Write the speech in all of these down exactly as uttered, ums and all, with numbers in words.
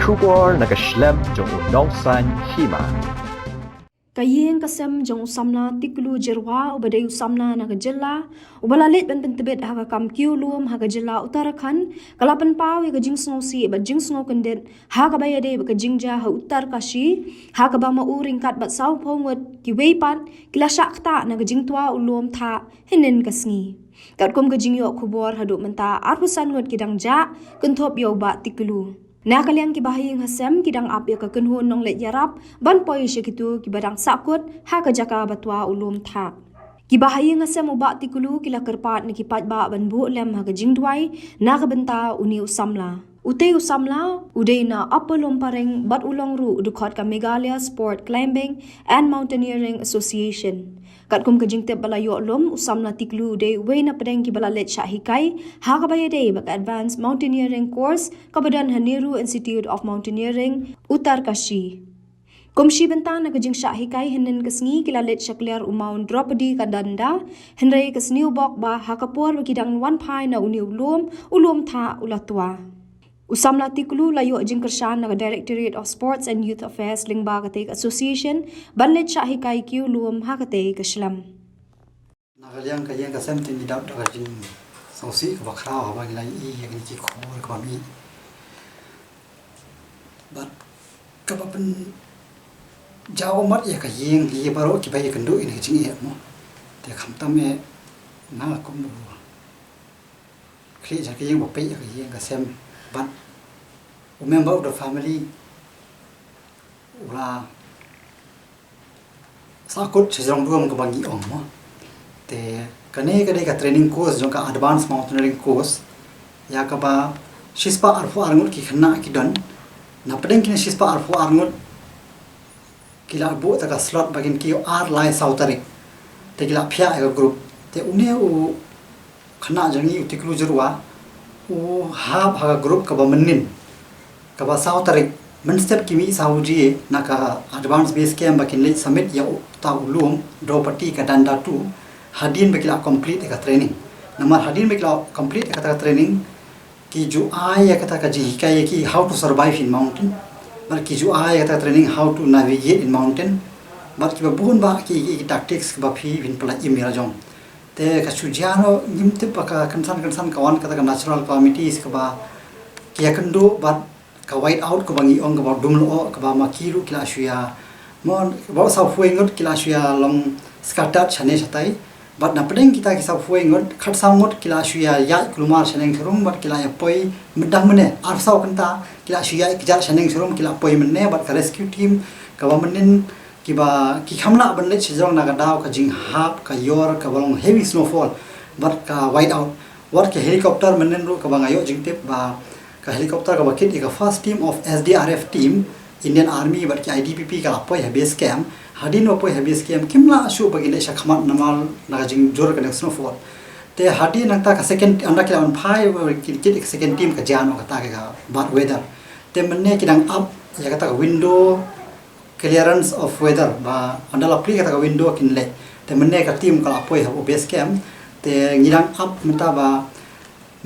Khubor na ka shlem jong u nongsan hima. Ka ïing ka sem jong u samla Tiklu Jyrwa uba dei u samla na ka jylla uba la leit ban pyntbit ha ka kam kiew lum ha ka jylla Uttarakhand ka la pynpaw ïa ka jingsngewsih bad jingsngewkyndit ha kaba ïadei bad ka jingjia ha Uttarkashi ha kaba ma u ryngkat bad sawphew ngut kiwei pat ki la shah ktah na ka jingtwa u lum thah hynnin ka sngi. Katkum ka jingïoh khubor haduh mynta arphew san ngut ki dang jah kynthup ïa u Bah Tiklu. Na ka liang ki bahaïing hasem ki dang ap ïa ka kynhun nongleit ïarap ban poi sha kito kiba dang sahkut ha ka jaka ba twa u lum thah. Ki bahaïing hasem u Bah Tiklu ki la kyrpad na ki paidbah ban buh lem ha ka jingduwai na ka bynta une u samla. Utei u samla u dei na Upper Lumparing bad u long ruh u dkhot ka Meghalaya Sport Climbing and Mountaineering Association. Katkum ka jingtip ba la ïoh lum, u samla Tiklu u dei uwei na pdeng kiba la leit shah hikai ha kaba ïadei bad ka Advanced Mountaineering Course kaba don ha Nehru Institute of Mountaineering, Uttarkashi. Kum shi bynta na ka jingshah hikai hynnin ka sngi ki la leit shakliar u Mount Draupadi ka Danda, hynrei ka sniewbok ba ha ka por ba ki dang wan phai na une u lum, u lum thah u la twa. U samla Tiklu la ïoh jingkyrshan na ka Directorate of Sports and Youth Affairs lyngba katei ka association ban leit shah hikai kiew lum ha katei ka shlem. Na ka liang ka ïing ka sem te ngi dap da ka jingsngewsih kaba khraw haba ngi la ïohi ïa kine ki khubor kaba mih. Bad kaba pynjaw mat ïa ka ïing, ïa baroh kiba ïakynduh ïa ka jingeh mo. Te khamtam eh nga kum u khlieh jong ka ïing ba peit ïa ka ïing ka sem bad u member of the family u la sahkut sha jrong duh kaba ngi ong mo. Te kane ka dei ka training course jong ka Advanced Mountaineering Course ïa kaba shispah arphew ar ngut ki khynnah ki don. Na pdeng kine shispah arphew ar ngut ki la buh ta ka slot ba kin kiew ar lai saw tarik. Te ki la phiah ïa ka group. Te une u khynnah jong ngi u Tiklu Jyrwa u hap ha ka group kaba mynnin, kaba saw tarik. Mynstep ki mih saw baje na ka advance base camp ba kin leit submit ïa uta u lum Draupadi ka Danda two hadien ba ki la complete ïa ka training. Namar hadien ba ki la complete ïa kata ka training ki ju ai ïa kata ka jinghikai ïa ki how to survive in mountain. Bad ki ju ai ïa kata ka training how to navigate in mountain. Bad kiba bun bah ki, ki, ki tactics kiba phi phin pynlait im ïa la jong. Te ka shu jia noh, ngim tip ba ka kynsan kynsan ka wan kata ka natural calamities kaba ki ïakynduh bad ka white out kaba ngi ong kaba dum lyoh kaba ma ki ruh ki la shu ïa, mo, baroh sawphew ngut ki la shu ïa long scattered shane shatai. Bad na pdeng kita ki sawphew ngut, khatsaw ngut ki la shu ïa ïaid kulmar shaneng sharum bad ki la ïa poi mynta mynne, arphew saw kynta ki la shu ïaid kjat shaneng sharum ki la poi mynne bad ka rescue team kaba mynnin kiba ki kham lah ban leit sha jrong na ka daw ka jinghap ka ïor kaba long heavy snowfall bad ka white out. Wat ka helicopter mynnin ruh kaba nga ïoh jingtip ba ka helicopter kaba kit ïa ka first team of S D R F team, Indian Army bad ki I T B P ka la poi ha base camp. Hadien ba poi ha base camp kim lah shuh ba kin leit shakhmat namar na ka jingjur kane ka snowfall. Te hadien nangta ka second, ynda ki la wan phai ba kin kit ïa ka second team ka jia noh kata ka bad weather. Te mynne ki dang ap ïa kata ka window clearance of weather ba ynda la plie kata ka window kin leit. Te mynne ka team ka la poi ha u base camp. Te ngi dang ap mynta ba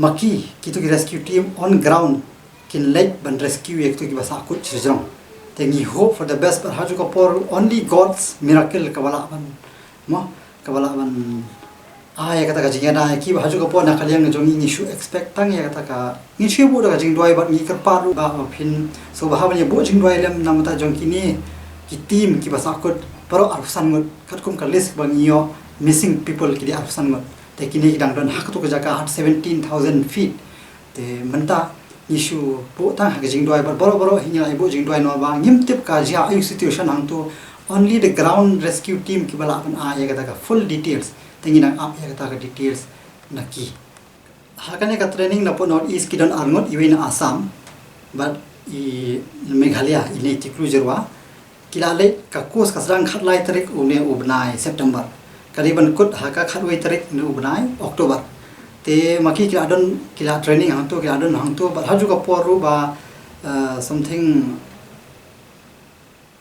ma ki, kito ki rescue team on ground kin leit ban rescue ïa kito kiba sahkut sha jrong. Te ngi hope for the best bad ha ju ka por only God's miracle kaba lah ban, mo, kaba lah ban ai ïa kata ka jingïada ïa ki. Bad ha ju ka por na ka liang jong ngi ngi shu expect tang ïa kata ka, ngi shu buh da ka jingduwai bad ngi kyrpad ruh ba, ba phin sngewbha ban ïa buh jingduwai lem namar ta jong kine ki team kiba sahkut baroh arphew san ngut katkum ka list ba ngi ïoh missing people ki dei arphew san ngut. Te kine ki dang don ha kato ka jaka ha seventeen thousand feet. Te mynta ngi shu buh tang ha ka jingduwai bad baroh baroh hi ngi la ïa buh jingduwai noh ba ngim tip ka jia aïu situation hangto. Only the ground rescue team kiba lah ban ai ïa kata ka full details. Te ngi nang ap ïa kata ka details na ki. Ha kane ka training na pdeng North East ki don ar ngut, iwei na Assam bad i Meghalaya, ine i Tiklu Jyrwa. Ki la leit ka course ka sdang khatlai tarik une u bnai September. Ka dei ban kut ha ka khatwei tarik une u bnai October. Te ma ki ki la don, ki la training hangto, ki la don hangto bad ha ju ka por ruh ba, uh, something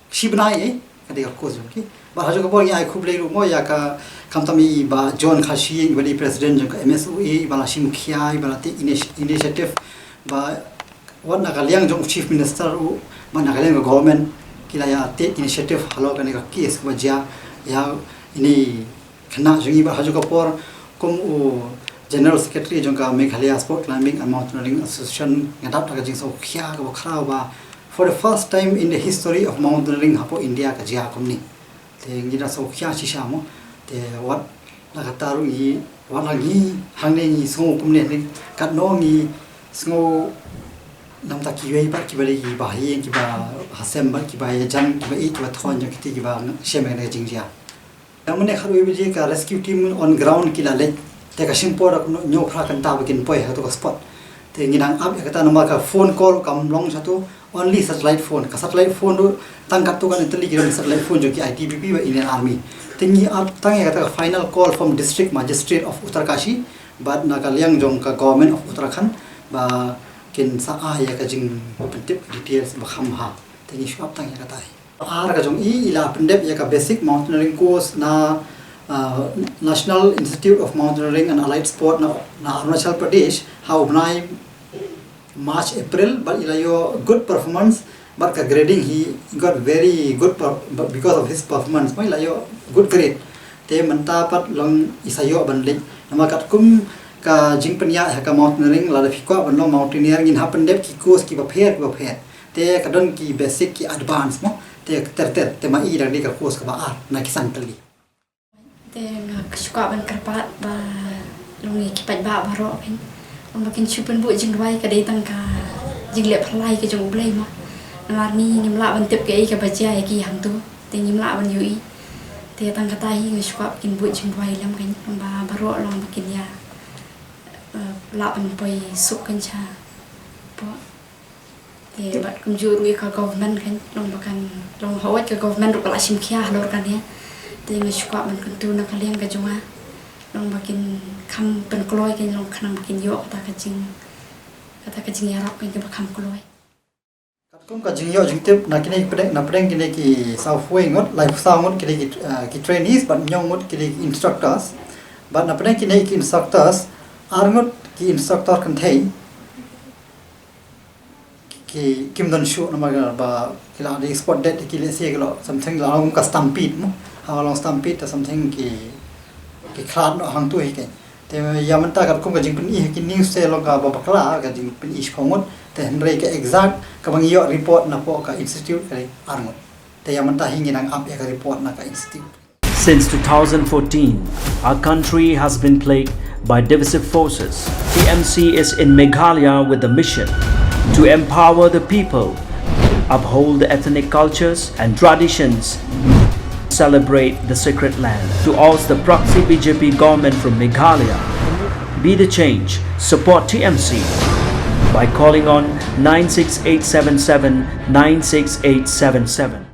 shi bnai, eh, ka dei ka course jong ki. Bad ha ju ka por ngi ai khublei ruh mo ïa ka, khamtam i Bah John Kharshing, i ba dei president jong ka M S O A, i ba la shim khia, i ba la take initi-, initiative ba Wat na ka liang jong u Chief Minister u, wat na ka liang ka government, ki la ïa take initiative halor kane ka case kaba jia ïa ine i khynnah jong ngi, bad ha jong ka por kum u General Secretary jong ka Meghalaya Sport Climbing and Mountaineering Association, nga dap da ka jingsngewkhia kaba khraw ba for the first time in the history of mountaineering hapoh India ka jia kumne. Te ngi da sngewkhia shisha mo. Te wat la kata ruh ngi, wat la ngi hangne ngi sngew kumne ne, katno ngi sngew namta kiwei pat kiba dei kiba ha ïing, kiba ha sem bad kiba ïajan, kiba ïeit, kiba thoh jong kiti kiba shem ïa kane ka jingjia. Ïa mynne khatwei baje ka rescue team on ground ki la leit. Te ka shim por da kumno, hynñiew phra kynta ba kin poi ha kato ka spot. Te ngi dang ap ïa kata namar ka phone call kam long shato, only satellite phone. Ka satellite phone ruh tang katto katne tylli ki don satellite phone jong ki I T B P bad Indian Army. Te ngi ap tang ïa kata ka final call from District Magistrate of Uttarkashi bad na ka liang jong ka Government of Uttarakhand ba kin sa ai ïa ka jingpyntip details ba kham bha. Te ngi shu ap tang ïa kata hi. Ar ka jong i, i la pyndep ïa ka basic mountaineering course na, uh, National Institute of Mountaineering and Allied Sport na, na Arunachal Pradesh ha u bnai March, April, bad i la ïoh good performance, bad ka grading hi got very good per-, but because of his performance, mo, i la ïoh good grade. Te mynta pat long i sa ïoh ban leit. Namar katkum ka jingpynïaid ha ka mountaineering, lada phi kwah ban long mountaineer, ngin hap pyndep ki course kiba pher kiba pher. Te ka don ki basic, ki advance mo. Te ter ter, te ma i dang dei ka course kaba ar na ki san tylli. Te nga shu kwah ban kyrpad ba long ïa ki paidbah baroh phin, long ba kin shu pynbud jingduwai, ka dei tang ka jingleh pyrlai ka jong U Blei mo. Namar ngi ngim lah ban tip kaei kaba jia ïa ki hangto. Te ngim lah ban ïohi. Te tang kata hi nga shu kwah ba kin bud jingduwai lem kan, long ba baroh long ba kin ïa, eh, lah ban poi suk kan sha pok. Te bad kumjuh ruh ïa ka government kan, long ba kan, long hawai ka government ruh ka la shim khia halor kane. Te nga shu kwah ban kyntu na ka liang ka jong nga, long ba kin kham pynkloi kan, long khnang ba kin ïoh kata ka jing, kata ka jingïarap kan kaba kham kloi. Katkum ka jingïoh jingtip na kine ki pdeng, na pdeng kine ki sawphew ngut, laiphew saw ngut kine ki, eh, ki trainees bad hynñiew ngut kine ki instructors. Bad na pdeng kine ki instructors, ar ngut ki instructor kynthei ki, kim don shuh namar ba ki la dei spot dead, ki lehse ki la something la long ka stampede mo. Ha long stampede te something ki, ki khlad noh hangto hi kan. Te ïa mynta katkum ka jingpyni ha ki news te long kaba bakla ka jingpyni shiphew ngut, te hynrei ka exact kaba ngi ïoh report na poh ka institute ka dei ar ngut. Te ïa mynta hi ngi dang ap ïa ka report na ka institute. Since two thousand fourteen, our country has been plagued by divisive forces. T M C is in Meghalaya with the mission to empower the people, uphold the ethnic cultures and traditions, celebrate the sacred land. To oust the proxy B J P government from Meghalaya, be the change, support T M C by calling on nine six eight seven seven nine six eight seven seven.